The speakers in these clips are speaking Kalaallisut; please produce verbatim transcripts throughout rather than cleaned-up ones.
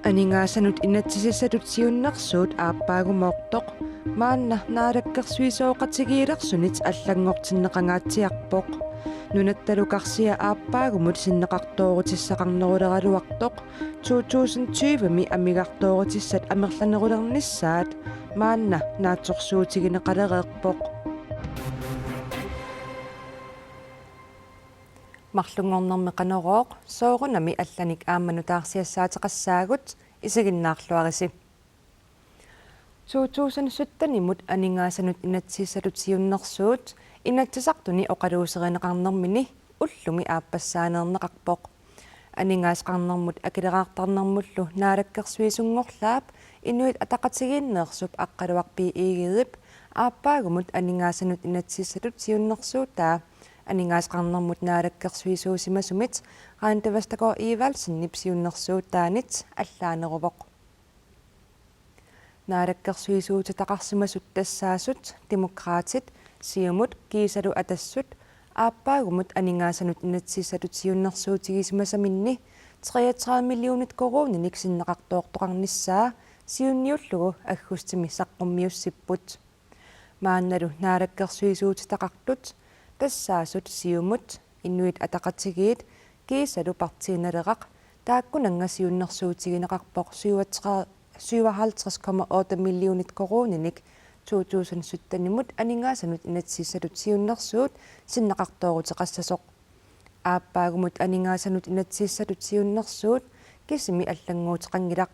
Aningaasanut inatsisissatut siunnersuut aappaagumoortoq maanna naalakkersuisooqatigiilersunit allanngortinneqangaatsiarpoq. Nunattalu karsia aappaagumut sinneqartoorutissaqarneruleraluartoq to tusind tyve-mi amigartoorutissat amerlanerulernissaat maanna naatsorsuutigineqalereerpoq. Marlunngornermi Qanorooq, soorunami allanik aamma nutaarsiassaateqassaagut, isiginnaarluarisi. To tusind sytten-imut aningaasanut inatsisissatut siunnersuut Inatsisartuni oqaluuserineqarnermini ullumi aappassaaneerneqarpoq. Aningaasaqarnermut Akileraartarnermullu Naalakkersuisunngorlaap Inuit Ataqatigiinneersup Aqqaluaq B. Egedep aappaagumut aningaasanut inatsisissatut siunnersuutaa aningaasaqarnermut naalakkersuisuusimasumit Randi Vestergaard Evaldsenip siunnersuutaanit allaaneruvoq. Naalakkersuisuutitaqarsimasut tassaasut Demokraatit, Siumut kiisalu Atassut aappaagumut aningaasanut inatsisissatut siunnersuutigisimasaminni treogtredive millionit koruuninik sinneqartoortoqarnissaa siunniullugu aggustimi saqqummiussipput. Maannalu naalakkersuisuutitaqartut tassaasut Siumut, Inuit Ataqatigiit kiisalu Partii Naleraq taakkunannga siunnersuutigineqarpoq syvogtredive, syvoghalvtreds komma otte millionit koruuninik to tusind sytten-imut aningaasanut inatsisissatut siunnersuut sinneqartooruteqassasoq. Aappaagumut aningaasanut inatsisissatut siunnersuut kisimi allannguuteqanngilaq.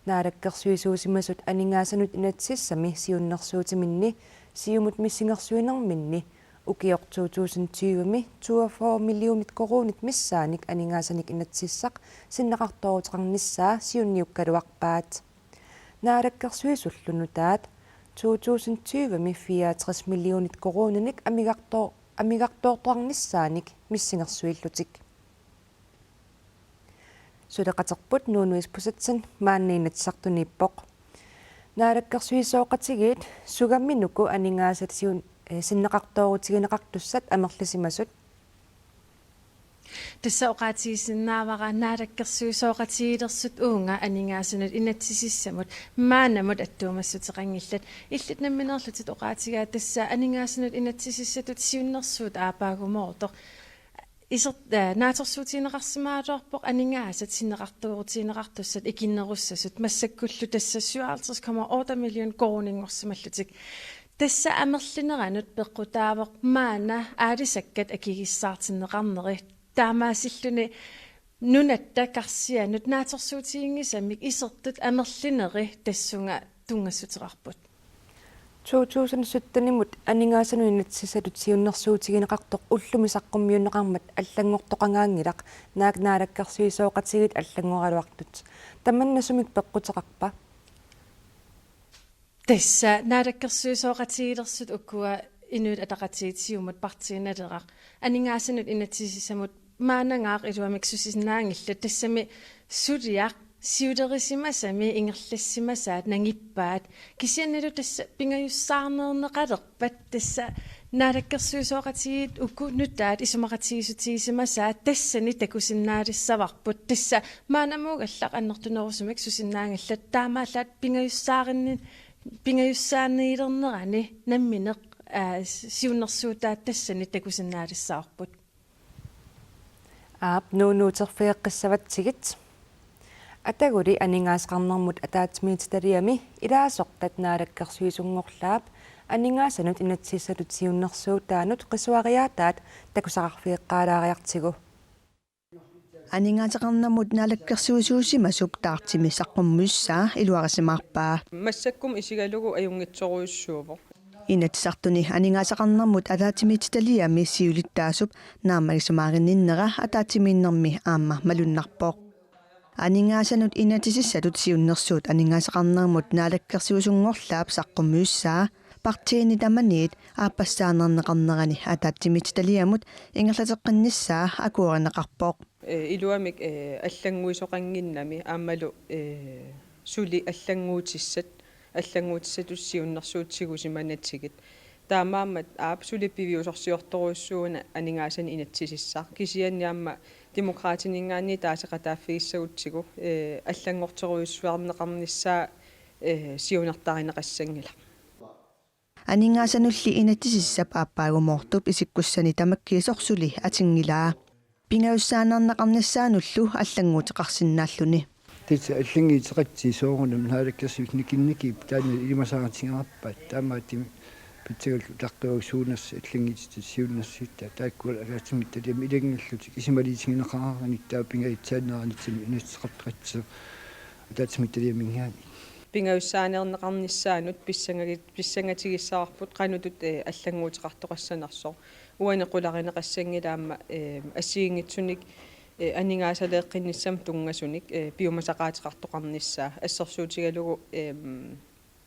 Naalakkersuisuusimasut aningaasanut inatsisissami siunnersuutiminni Siumut missingersuinerminni ukioq to tusind tyve-mi toogfyrre millionit koruunit missaanik aningaasanik inatsisissaq sinneqartooruteqarnissaa siunniukkaluarpaat. Naalakkersuisullu nutaat to tusind tyve-mi fireogtres millionit koruuninik amigartoo-, amigartoortoqarnissaanik missingersuillutik. Suleqaterput Nuunu Isbosethsen maanna Inatsisartuniippoq. Naalakkersuisooqatigiit sugaminuku aningaasat siun-, eh, sinneqartoorutigineqartussat amerlisimasut? Tassa oqaatigisinnaavara naalakkersuisooqatigiilersut uunga aningaasanut inatsisissamut maannamut attuumassuteqanngillat. Illit nammineerlutit oqaatigaat tassa aningaasanut inatsisissatut siunnersuut aappaagumoortoq. Iser-, eh, naatsorsuutigineqarsimagaluarpoq aningaasat sinneqartoorutigineqartussat ikinnerussasut massakkullu tassa syvoghalvtreds komma otte million koruuninngorsimallutik. Tassa amerlineranut peqqutaavoq maanna aalisakkat akigissaartinneqarneri. Taamaasilluni nunatta karsianut naatsorsuutiginngisamik isertut amerlineri tassunga tunngassuteqarput. To tusind sytten-imut aningaasanut inatsisissatut siunnersuutigineqartoq ullumi saqqummiunneqarmat allanngortoqangaanngilaq, naak naalakkersuisooqatigiit allanngoraluartut. Tamanna sumik peqquteqarpa? Tassa naalakkersuisooqatigiilersut ukua Inuit Ataqatigiit, Siumut, Partii Naleraq aningaasanut inatsisissamut maannangaaq iluamik susinnaanngillat, tassami suliaq siulerisimasami ingerlassimasaat nangippaat. Kisiannilu tassa pingajussaarneerneqalerpat tassa naalakkersuisooqatigiit uku nutaat isumaqatigiissutigisimasaat tassani takusinnaalissavarput. Tassa maannamuugallaq annertunerusumik susinnaanngillat, taamaallaat pingajussaarinni-, pingajussaaniilernerani nammineq, aa, siunnersuutaat tassani takusinnaalissavarput. Aap, Nuunu, uterfigeqqissavatsigit. Ataguli aningaasaqarnermut ataatsimiititaliami ilaasortat naalakkersuisunngorlaap aningaasanut inatsisissatut siunnersuutaanut qisuariaataat takusaqarfigeqqaalaariartigu. Aningaasaqarnermut naalakkersuisuusimasup Ataatsimit saqqummiussaa iluarisimaarpaa. Massakkut isigalugu ajunngitsorujussuuvoq. Inatsisartuni aningaasaqarnermut ataatsimiititaliami siulittaasup naammagisumaarinninnera ataatsimiinnermi aamma malunnarpoq. Aningaasanut inatsisissatut siunnersuut aningaasaqarnermut naalakkersuisunngorlaap saqqummiussaa partiini tamaniit aappassaaneerneqarnerani ataatsimiititaliamut ingerlateqqinnissaa akuerineqarpoq. Ee, iluamik, ee, allannguisoqannginnami aammalu, ee, suli allannguutissat, allannguutissatut siunnersuut tigusimanatsigit. Taamaammat aap suli piviusorsiortorujussuuvoq aningaasanik inatsisissaq. Kisianni aamma Demokraatininngaanniit taaseqataaffigissagutsigu, ee, allanngorterujussuarneqarnissaa, ee, siunertarineqassanngilaq. Aningaasanulli inatsisissap aappaagumoortup isikkussani tamakkiisoq suli atinngilaa. Pingajussaaneerneqarnissaanullu allannguuteqarsinnaalluni. Tassa allannguuteqatsigu soorunami naalakkersuisut nikinnikkut taanna ilimasaatigaarput, taamaattumik pitsaanerulluunniit suunersut allannguutitut siunnersuutit taakkua ataatsimiititaliami ilanngullugit isumaliutigineqaraangatta pingajussaaneranitsinni inatsiseqartoqatsigu ataatsimiititaliaminngaanniit. Pingajussaaneerneqarnissaanut pissangati-, pissangatigissavarput qanoq ittut, ee, allannguuteqartoqassanersoq. Uani qularineqassanngilaq aamma, ee, assigiinngitsunik, ee, aningaasaleeqqinnissamut tunngasunik, ee, piumasaqaateqartoqarnissaa assersuutigalugu, ee,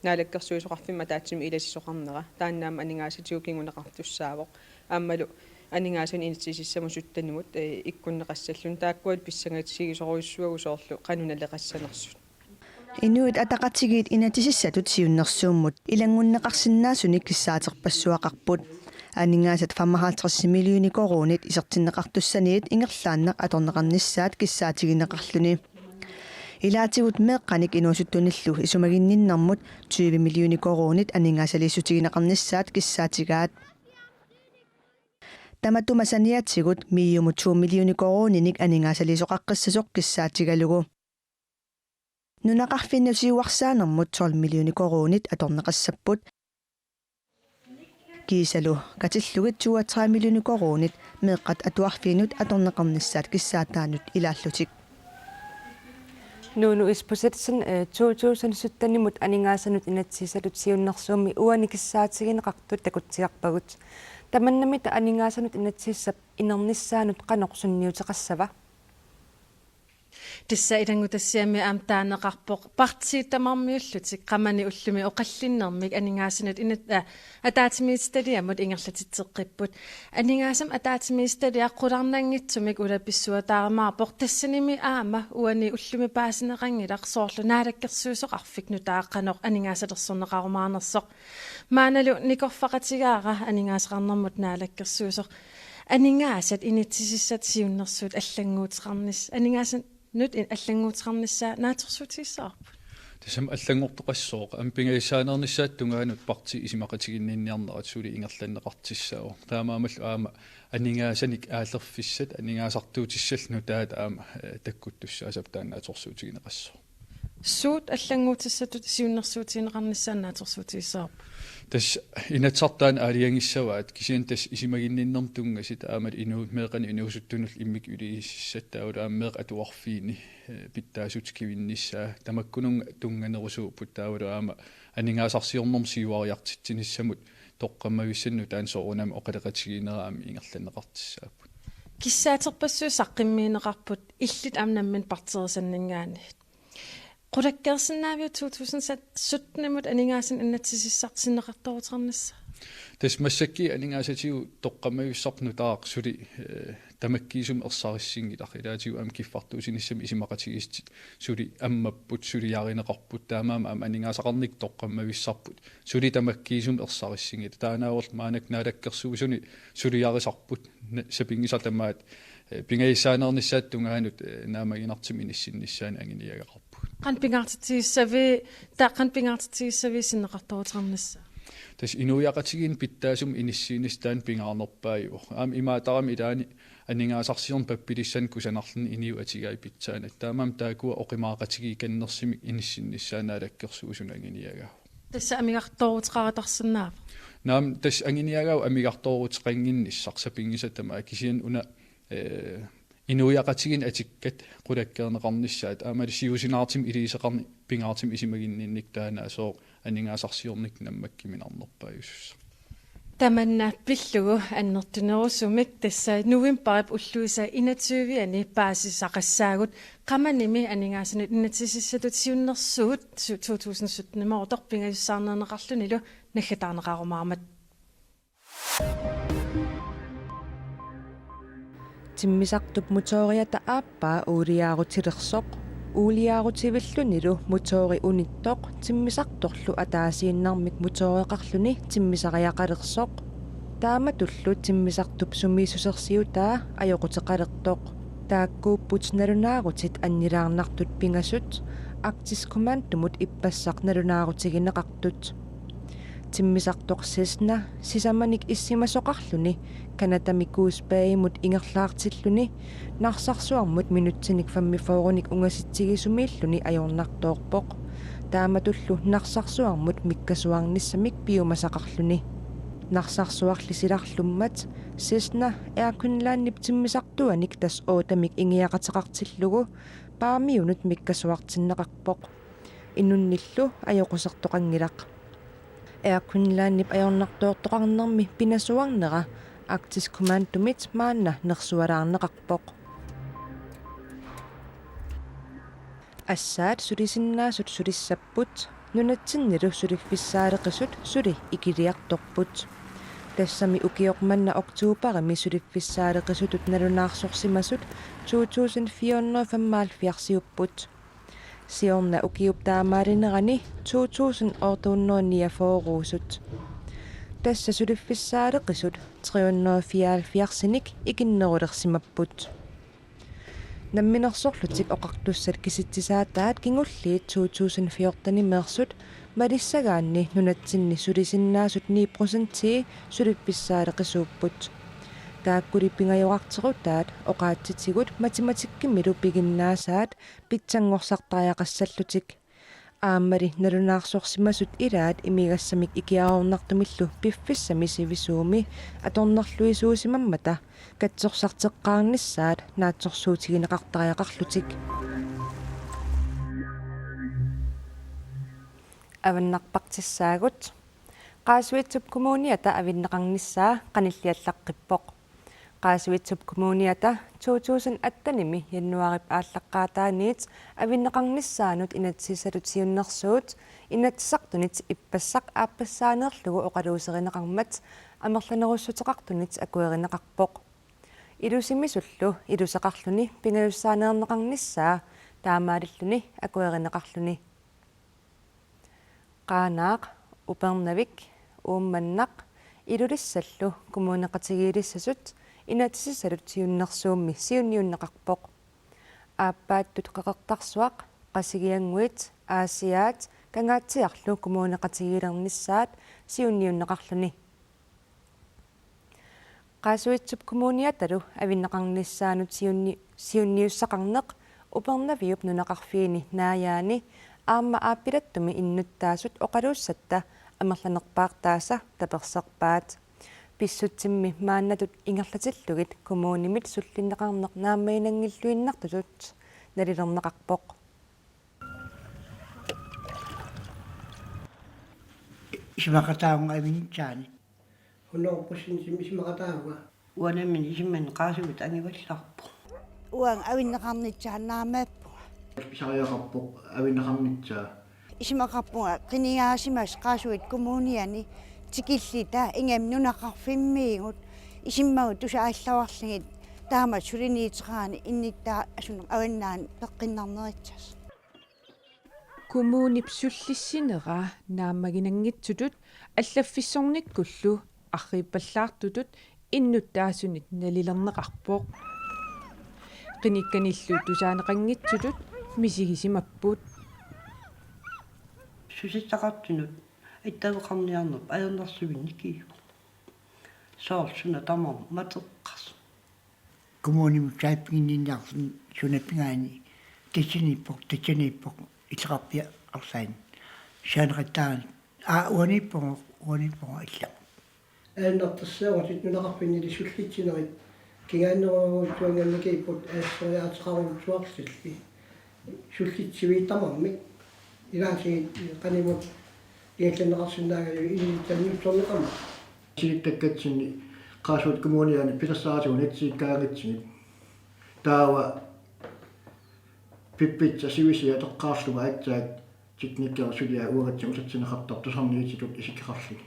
naalakkersuisoqarfimmut ataatsimut ilasisoqarnera. Taanna aamma aningaasatigut kinguneqartussaavoq. Aammalu aningaasanik inatsisissamut syttenimut, ee, ikkunneqassalluni taakkualu pissangatigisorujussuuagut soorlu qanoq naleqassanersut. Inuit Ataqatigiit inatsisissatut siunnersuummut ilanngunneqarsinnaasunik kissaaterpassuaqarput. Aningaasat femoghalvtreds millioner koruunit isertinneqartussaniit ingerlaannaq atorneqarnissaat kissaatigineqarluni. Ilaatigut meeqqanik inuusuttunillu isumaginninnermut tyve millioner koruunit aningaasaliissutigineqarnissaat kissaatigaat. Tamatuma saniatigut MIO-mut to millioner koruuninik aningaasaliisoqaqqissasoq kissaatigalugu. Nunaqarfinnut siuarsaanermut tolv millioner koruunit atorneqassapput. Kiisalu katillugit toogtredive millioner koruunit meeqqat atuarfiinut atorneqarnissaat kissaataannut ilaallutik. Nuunu Isbosethsen, eh, to tusind syttenimut aningaasanut inatsisissatut siunnersuummi uani kissaatigineqartut takutsiarpagut. Tamannamita aningaasanut inatsisissap inernissaanut qanoq sunniuteqassava? Tassa ilanngutassiami aamma taaneqarpoq partiit tamarmiullutik qamani ullumi oqallinnermik aningaasanut inat-, aa, ataatsimiititaliamut ingerlatitseqqipput. Aningaasanik ataatsimiititaliaq qularnanngitsumik ulapissuataarumaarpoq, tassanimi aamma uani ullumi paasineqanngilaq soorlu naalakkersuisoqarfik nutaaq qanoq aningaasalersorneqarumaarnersoq. Maannalu nikorfaqatigaara aningaasaqarnermut naalakkersuisoq. Aningaasat inatsisissatut siunnersuut allannguuteqarnis-, aningaasanut in-, allannguuteqarnissaa naatsorsuutigissavarput. Tassami allanngortoqassooq, aamma pingajussaaneernissaata tungaanut partiit isumaqatiginninniarnerat suli ingerlanneqartussaavoq. Taamaammallu aamma aningaasanik aallerfissat, aningaasartuutissallu nutaat aamma, eh, takkuttussaassappat taanna naatsorsuutigineqassooq. Suut allannguutissatut siunnersuutigineqarnissaat naatsorsuutigissavarput? Tassa Inatsisartut aamma aalajangissavaat, kisianni tassa isumaginninnermut tunngasut aamma inuup meeqqanut inuusuttunullu immikkut iliuusissat taavalu aamma meeqqat atuarfiini, eh, pitsaasutut kivinnissaa tamakkununnga tunnganerusuupput taavalu aamma aningaasarsiornermut siuariartitsinissamut toqqammavissanut taanna soorunami oqaloqatigiinnerat aamma ingerlanneqartussaapput. Kissaaterpassuit saqqummiunneqarput illit aamma nammineq partiisanninngaanniit. Qulakkeersinnaaviuk to tusind syttenimut aningaasanik inatsisissaq sinneqartooruteqarnissaa? Tassa massakkut aningaasatigut toqqammavissarput nutaaq suli, eh, tamakkiisumik ersarissinngilaq, ilaatigut aamma kiffartuussinissamut isumaqatigiissutit suli ammapput, suliarineqarput, taamaammat aamma aningaasaqarnikkut toqqammavissarput suli tamakkiisumik ersarissinngilaq. Taannaavorlu maannakkut naalakkersuisuni suliarisarput, na-, sapinngisaq tamaat, eh, pingajussaaneernissaata tungaanut, eh, naammaginartumik inissinnissaanut anguniagaqarpugut. Qanoq pingaartitsigissaviuk, taava qanoq pingaartitsigissaviuk sinneqartooruteqarnissaa? Tassa inuiaqatigiinni pitsaasumik inissiinissaq taanna pingaarnerpaajuvoq. Aamma imaattarami ilaanni aningaasarsiorneq pappilissanik kusanarluni inuit atugaat pitsaannatik. Taamaammat taakkua oqimaaqatigiikkannersumik inissinnissaat naalakkersuisunut anguniagaavoq. Tassa amigartooruteqaratarsinnaava? Naamik, tassa anguniagaavoq amigartooruteqannginnissaq sapinngisaq tamaat, kisianni una, eh, inuiaqatigiinni atukkat qulakkeerneqarnissaat aammalu siusinaartumik iliuuseqarneq pingaartumik isumaginninnikkut taanna sooq aningaasarsiornikkut nammakkuminarnerpaajusussaq. Tamanna pillugu annertunerusumik tassa novembarip ulluisa enogtyve-ani paasisaqassaagut, qamanimi aningaasanut inatsisissatut siunnersuut su-, to tusind syttenimoortoq pingajussaarneerneqarlunilu naggataarneqarumaarmat. Timmisartup motoriata aappaa uuliaarutilersoq. Uuliaarutivillunilu motoori unittoq timmisartorlu ataasiinnarmik motooreqarluni timmisariaqalersoq. Taamatullu timmisartup sumiissusersiutaa ajoquteqalertoq. Taakkuupput nalunaarutit annilaarnartut pingasut, Arktisk Kommandomut ippassaq nalunaarutigineqartut. Timmisartoq Cessna sisamanik issimasoqarluni Canadami Goose Bayimut ingerlaartilluni narsarsuarmut minutsinik femogfyrrenik ungasitsigisumiilluni ajornartoorpoq. Taamatullu narsarsuarmut mikkasuarnissamik piumasaqarluni. Narsarsuarli silarlummat Cessna Air Greenlandip timmisartuanik tassa ottemik ingiaqateqartillugu Paamiunut mikkasuartinneqarpoq. Inunnillu ajoqusertoqanngilaq. Air Greenlandip ajornartoortoqarnermi pinasuarnera Arktisk Kommandomit maanna nersualaarneqarpoq. Assaat sulisinnaasut sulissapput, nunatsinnilu suliffissaaleqisut suli ikiliartorput. Tassami ukioq manna oktoberimi suliffissaaleqisutut nalunaarsorsimasut to tusind fire hundrede femoghalvfjerdsiupput. Siorna ukiup taamaalinerani to tusind otte hundrede niogfyrreusut. Tassa suliffissaaleqisut tre hundrede fireoghalvfjerdsinik ikinnerulersimapput. Namminersorlutik Oqartussat kisitsisaataat kingulliit to tusind fjortenimeersut malissagaanni nunatsinni sulisinnaasut ni procentii suliffissaaleqisuupput. Taakkuli pingajorarterutaat oqaatsitigut matematikkimilu piginnaasaat pitsanngorsartariaqassallutik. Aammali nalunaarsorsimasut ilaat imigassamik ikiaroornartumillu piffissami sivisuumi atornerluisuusimammata katsorsarteqqaarnissaat naatsorsuutigineqartariaqarlutik. Avannarpartissaagut. Qaasuitsup Kommuniata avinneqarnissaa qanilliallaqqippoq. Qaasuitsup Kommuniata to tusind attenimi januaarip aallaqqaataaniit avinneqarnissaanut inatsisissatut siunnersuut Inatsisartunit ippassaq aappassaaneerlugu oqaluuserineqarmat amerlanerussuteqartunit akuerineqarpoq. Ilusimisullu iluseqarluni pingajussaaneerneqarnissaa taamaalilluni akuerineqarluni. Qaanaaq, Upernavik, Uummannaq Ilulissallu kommuneqatigiilissasut inatsisissatut siunnersuummi siunniunneqarpoq. Aappaattut Qeqertarsuaq, Qasigiannguit, Aasiaat Kangaatsiarlu kommuneqatigiilernissaat siunniunneqarluni. Qaasuitsup Kommuniatalu avinneqarnissaanut siunni-, siunniussaqarneq Upernaviup nunaqarfiini Naajaani aamma aappilattumi innuttaasut oqaluussatta amerlanerpaartaasa taperserpaat. Pissutsimmi maannatut ingerlatillugit kommunimit sullinneqarneq naammaginanngilluinnartutut nalilerneqarpoq. Isumaqataavunga avinnitsaanit. Hundrede procent isumaqataavunga. Uanga nammineq isumanni Qaasuit angivallaarpunga. Uanga avinneqarnissaanut naammaappunga. Pisariaqarpoq avinneqarnissaa. Isumaqarpunga qinigaasimasut Qaasuit Kommuniani tikilluta ingammik nunaqarfimmiigut isummagut tusaallavarlugit taamatut suliniuteqarani innuttaasut avannaani peqqinnarnerussasut. Kommunip sullissinera naammaginanngitsutut allaffissornikkullu arriippallaartutut innuttaasunit nalilerneqarpoq. Qinikkanillu tusaaneqanngitsutut misigisimapput. Susassaqartunut attaveqarniarneq ajornarluinnarpoq. Soorlu suna tamarmi mateqqasoq. Kommunimut saaffiginninniarluni suna pigaani tassaniippoq, tassaniippoq illoqarfiup arlaanni. Saaneqattaarani. Aa, uaniippoq, uaniippoq illoq. Ajornartorsiorlutik nunaqarfinni sullissinerit kingaannerujuusuanngornikkut assoriaateqarujussuarlulli. Sullissiviit tamarmik ilaatigut qanimut ingerlanneqarsinnaagaluit innuttaasut nuutsorneqarmat. Siulittakkatsinni Qaasuit Kommuniani pilersaarutigut inatsisikkaanngitsumik. Taava pippissaq sivisuumik atoqqaarlugu aatsaat teknikkerit suliai uagatsinni ulatsinneqartartut tusarniutitut isikkoqarluni.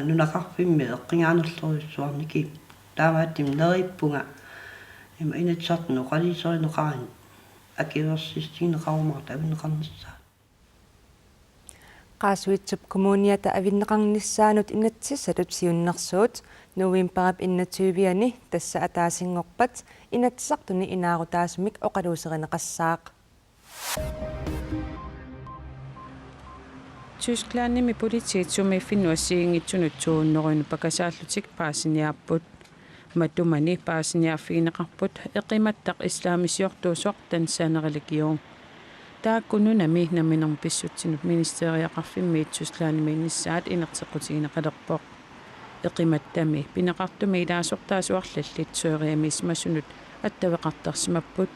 Nunaqarfimmi eqqugaanerlorujussuarnikuuvoq. Taamaattumik neriuppunga ima Inatsisartuni oqaluuserineqarani. akuersissutigineqarumaartoq avinneqarnissaa. Qaasuitsup Kommuniata avinneqarnissaanut inatsisissatut siunnersuut novembarip enogtyve-ani, tassa ataasinngorpat, Inatsisartuni inaarutaasumik oqaluuserineqassaaq. Tysklandimi politiit sumiiffinnut assigiinngitsunut to hundredenut pakasaallutik paasiniaapput. Matumani paasiniaaffigineqarput eqimattaq islamisiortuusoq danzanderreligion. Taakku nunami namminermut pissutsinut ministerieqarfimmiit Tysklandimiinnissaat inerteqqutigineqalerpoq. Eqimattami pineqartumi ilaasortaasut arlallit Syriamiissimasunut attaveqartarsimapput.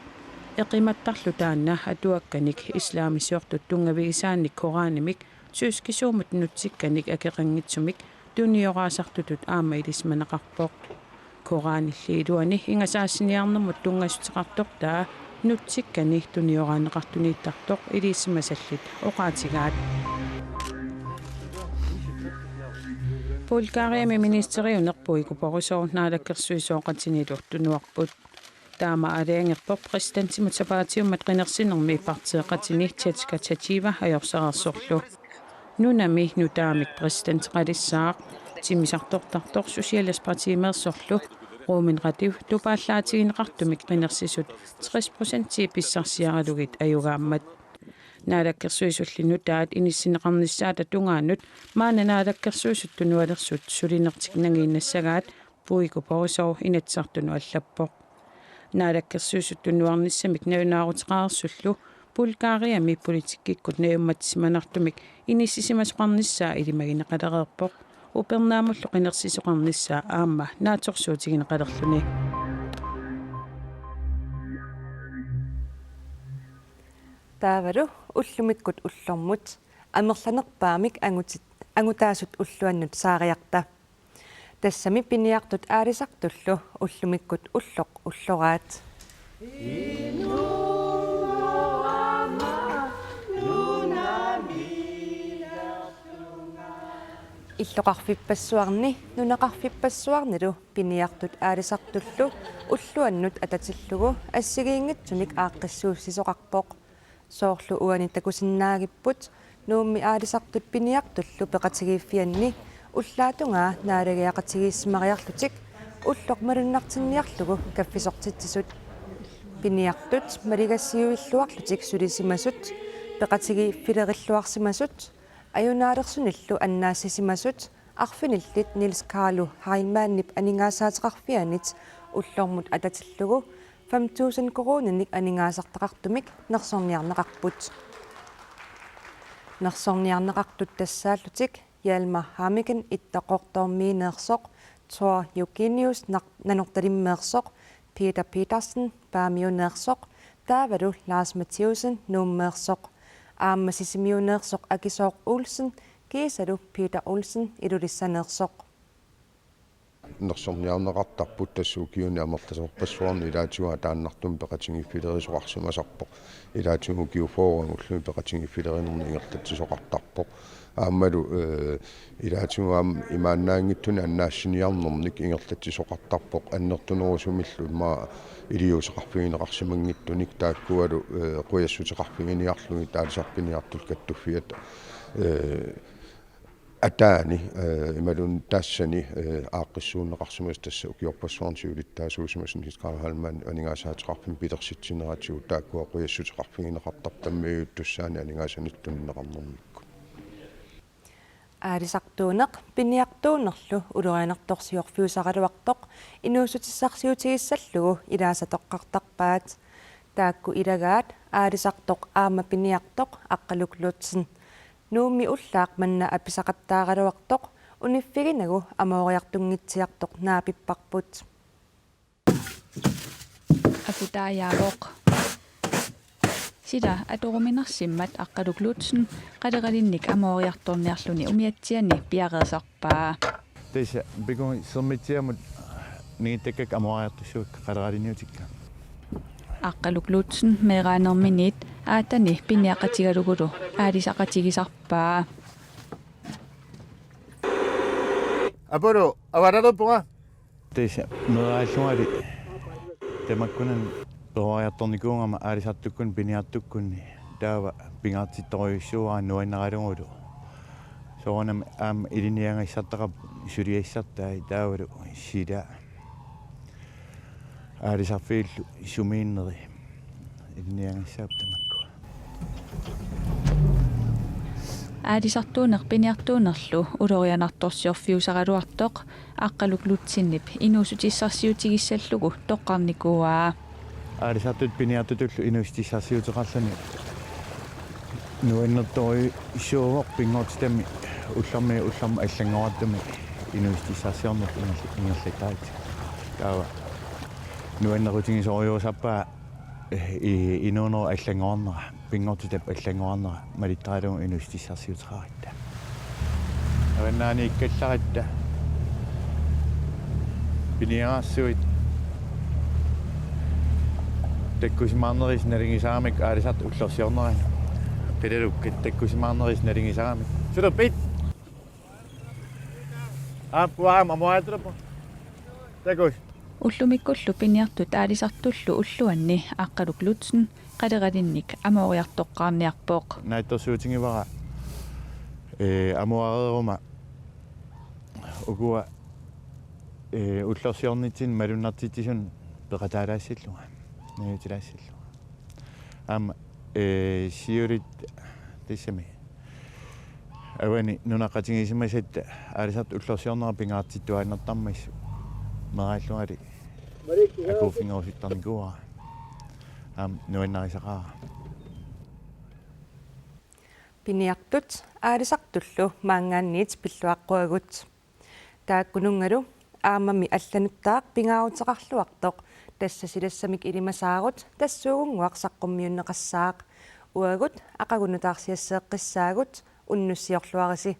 Eqimattarlu taanna atuakkanik islamisiortut tunngavigisaannik Koranimik tyskisuumut nutsikkanik akeqanngitsumik tunioraasartutut aamma ilisimaneqarpoq. Koranilli iluani ingasaassiniarnermut tunngassuteqartortaa nutsikkani tunioraanneqartuniittartoq ilisimasallit oqaatigaat. Bulgariami ministeriuneq Boiko Borisov naalakkersuisooqatinilu tunuarput. Taama aalajangerpoq præsidentimut sapaatiummat qinersinermi partiiqatini Tjetjka Tjetjiva ajorsareersorlu. Nunami nutaamik præsidenteqalissaaq, timmisartortartoq Socialistisk Partiimeersorlu, ruumineqatigut tupaallaatigineqartumik qinersisut tres procentii pissarsiaralugit ajugaammat. Naalakkersuisulli nutaat inissinneqarnissaata tungaanut maanna naalakkersuisut tunualersut sulinertik nangiinnassagaat Boiko Borisov Inatsisartunut allappoq. Naalakkersuisut tunuarnissamik nalunaaruteqareersullu Bulgariami politikkikkut najummatissimanartumik inissisimasoqarnissaa ilimagineqalereerpoq, upernaamullu qinersisoqarnissaa aamma naatsorsuutigineqalerluni. Taavalu ullumikkut ullormut amerlanerpaamik angutit-, angutaasut ulluannut saariarta. Tassami piniartut aalisartullu ullumikkut ulloq ulloraat. Illoqarfippassuarni nunaqarfippassuarnilu piniartut aalisartullu ulluannut atatillugu assigiinngitsunik aaqqissuussisoqarpoq. Soorlu uani takusinnaagipput, Nuummi aalisartut piniartullu peqatigiiffianni ullaatungaa naalagiaqatigiissimariarlutik ulloq malunnartinniarlugu kaffisortitsisut. Piniartut maligassiuilluarlutik sulisimasut, peqatigiiffilerilluarsimasut, ajunaalersunillu annaassisimasut, arfinillit Niels Carlo Heilmannip aningaasaateqarfianit ullormut atatillugu fem tusind koruuninik aningaasartaqartumik nersorniarneqarput. Nersorniarneqartut tassaallutik Hjalmar Hammeken Ittoqqortoormiineersoq, Thor Jukenius Nar-, Nanortalimmeersoq, Peter Petersen Paamiuneersoq, taavalu Lars Mathiussen Nuummeersoq, aamma Sisimiuneersoq Akisooq Olsen kiisalu Peter Olsen Ilulissaneersoq. Nersorniarneqartarput tassa ukiuni amerlasoorpassuarni ilaatigut ataannartumik peqatigiiffilerisoqarsimasarpoq. Ilaatigut ukiut fyrre ullumi peqatigiiffilerinernik ingerlatsisoqartarpoq. Aammalu, eh, ilaatigut aamma imaannaanngitsunik annaassiniarnernik ingerlatsisoqartarpoq annertunerusumillu immaqa iliuuseqarfigineqarsimanngitsunik taakkualu, eh, qujassuteqarfiginiarlugit aalisartut piniartullu kattuffiata, eh, ataani, eh, imaluunniit tassani, eh, aaqqissuunneqarsimasoq tassa ukiorpassuarni siulittaasuusimasoq Niels Carlo Heilmann aningaasaateqarfimmik pilersitsineratigut taakkua qujassuteqarfigineqartarput tammeriartussaanik aningaasanik tunineqarnermikkut. Aalisartuuneq piniartuunerlu ulorianartorsiorfiusaraluartoq inuussutissarsiutigissallugu ilaasa toqqartarpaat. Taakku ilagaat aalisartoq aamma piniartoq Aqqaluk Lutsen. Nuummi ullaaq manna apisaqattaaraluartoq uniffiginagu amooriartunngitsiartoq naapipparput. Akutaajaavoq. Sila atoruminarsimmat Aqqaluk Lutsen qaleralinnik amooriartorniarluni umiatsiani piareersarpaa. Tassa pikugi Sermitsiamut ningittakkakka amooriartussavakka qaleralinniutikka. Aqqaluk Lutsen meeraanerminiit aatani piniaqatigalugulu aalisaqatigisarpaa. Apollo, avalalerpunga. Tassa meeraallungali tamakkunani Peroriartornikuugama aalisartukkunni piniartukkunni taava pingaartittorujussuuara nuannaralugulu. Soorunami aamma ilinniagassartaqarput suliassartai taavalu sila aalisarfiillu sumiinneri ilinniagassaapput tamakkua. Aalisartuuneq piniartuunerlu ulorianartorsiorfiusaraluartoq Aqqaluk Lutsenip inuussutissarsiutigissallugu toqqarnikuuaa. Aalisartut piniartutullu inuussutissarsiuteqarluni nuannertorujussuuvoq, pinngortitami ullormiit ullormut allanngorartumik inuussutissarsiornerput ingerl-, ingerlattaritsi. Taava nuannerutigisorujussuusarpaa, eh, i-, inuunerup allanngorarnera, pinngortitap allanngorarnera malittaralugu inuussutissarsiuteqaratta. Avannaaniikkallaratta. Piniagarsuit takkusimaarnerisa nalingisaramik aalisartut ullorsiorneranni. Qilalukkat takkusimaarnerisa nalingisaramik. Suluppit. Aappuaam amuaatulupu. Takus. Ullumikkullu piniartut aalisartullu ulluanni Aqqaluk Lutsen qaleralinnik amooriartoqqaarniarpoq. Naatsorsuutigivara, ee, amuareeruma ukua, ee, ullorsiornitsinni malunnartitsisut peqataalaassallunga, najuutilaassallunga. Aamma, ee, siulitta tassami avani nunaqqatigisimasatta aalisartut ullorsiornerat pingaartittuaannartarmassuk meeraallungali akuuffigerusuttarnikuuara. Aamma nuannarisaqaara. Piniartut aalisartullu maanngaanniit pilluaqquagut. Taakkununngalu aammami allanuttaaq pingaaruteqarluartoq tassa silassamik ilimasaarut tassuugunnguaq saqqummiunneqassaaq. Uagut aqagu nutaarsiasseeqqissaagut, unnussiorluarisi.